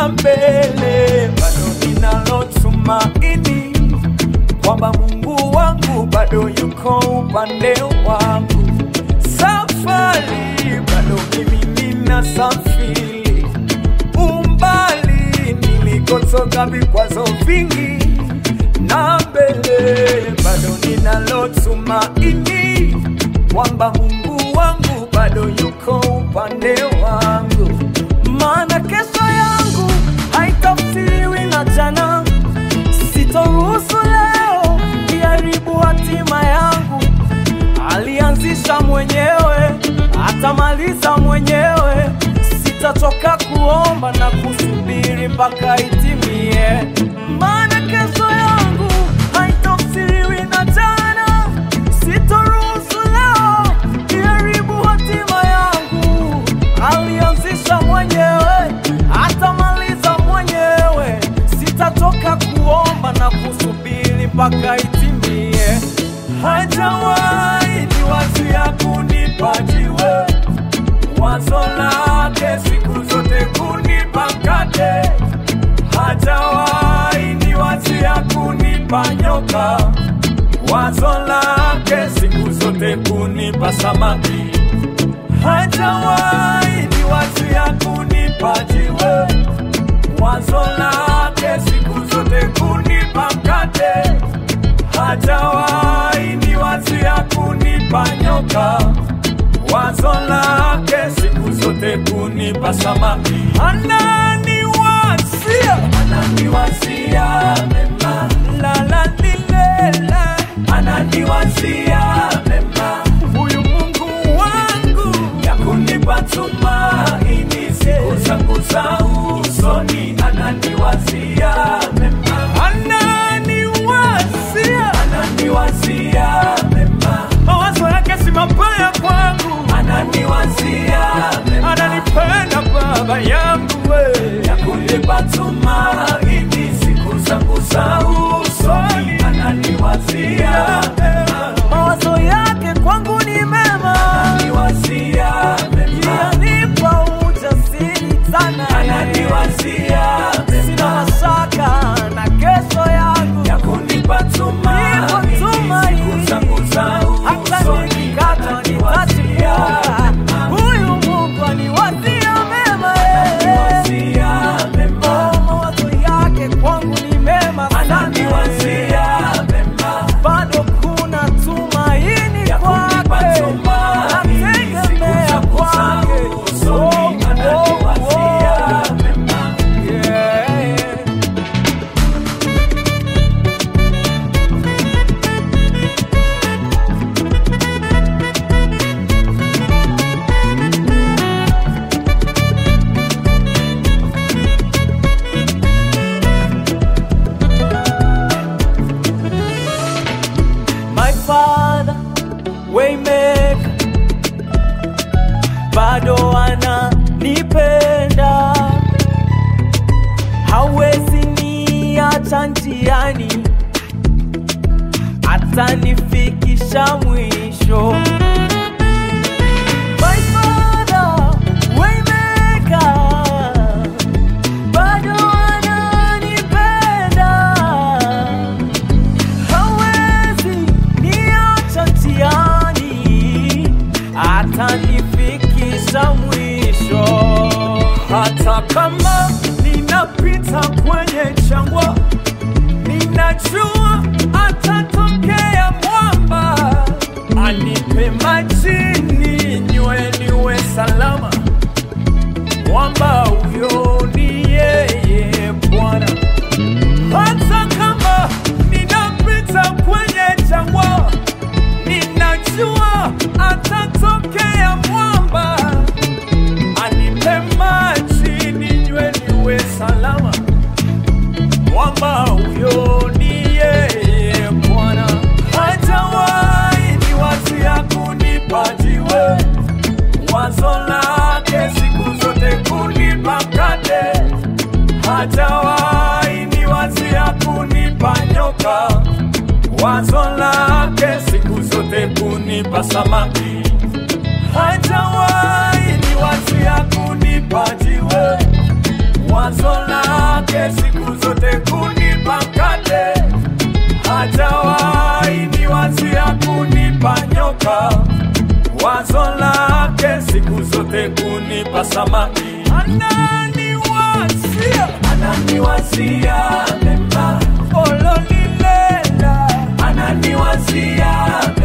Na mbele bado ninalo tumaini kwamba Mungu wangu bado yuko upande wangu. Safari bado mimi ninasafiri, umbali nilikotoka vikwazo vingi. Na mbele bado ninalo tumaini kwamba Mungu wangu bado yuko upande wangu. Maana kesho yangu haitafsiriwi na jana, sitoruhusu leo iharibu hatima yangu. Alianzisha mwenyewe, atamaliza mwenyewe. Sitatoka kuomba na kusubiri mpaka itimie. Maana kesho yangu haitafsiriwi na jana, sitoruhusu leo iharibu hatima yangu. Alianzisha mwenyewe, atamaliza mwenyewe. Sitatoka kuomba na kusubiri mpaka itimie. Hajawahi niwazia kunipa jiwe, wazo lake siku zote kunipa mkate. Hajawahi niwazia kunipa nyoka, wazo lake siku zote kunipa samaki. Hajawahi niwazia kunipa jiwe, wazo lake siku zote kunipa mkate. Hajawahi niwazia kunipa nyoka, wazo lake siku zote kunipa samaki. Ananiwazia, ananiwazia mema, la la lilela, ananiwazia mema. Huyu Mungu wangu ya kunipa tumaini siku zangu za usoni, ananiwazia mema, ananiwazia, ananiwazia mema. Mawazo yake si mabaya kwangu, ananiwazia mema, ananipenda baba yangu we, ya kunipa tumaini siku zangu za usoni, ananiwazia mema. Mawazo yake kwangu ni mema, ananiwazia mema, yanipa ujasiri sana, ananiwazia mema. Sina mashaka na kesho yangu, ya kunipa tumaini siku zangu za hata usoni, nikikatwa ananiwazia nitachipuka. mema, Huyu Mungu aniwazia mema, ananiwazia mema, mawazo yake kwangu ni mema sana, ananiwazia mema, bado kuna tumaini ya kunipa kwake, tumaini siku nategemea zangu za kwake. usoni, Oh, oh, ananiwazia oh. mema. Yeah. My father, waymaker, bado ananipenda, hawezi niacha njiani, atanifikisha mwisho. My father, waymaker, bado ananipenda, hawezi niacha njiani, atanifikisha mwisho. Hata kama ninapita kwenye jangwa, ninajua atatokea mwamba, anipe maji ninywe niwe salama. Mwamba huyo ni yeye Bwana. Hata kama ninapita kwenye jangwa, ninajua atatokea mwamba, anipe maji ninywe niwe salama. Mwamba huyo ni yeye Bwana. Hajawahi niwazia kunipa jiwe, wazo lake siku zote kunipa mkate. Hajawahi niwazia kunipa nyoka, wazo lake siku zote kunipa samaki. Hajawahi niwazia kunipa jiwe, wazo lake Siku zote kunipa samaki. Ananiwazia, Ananiwazia mema, ololilela. ananiwazia mema.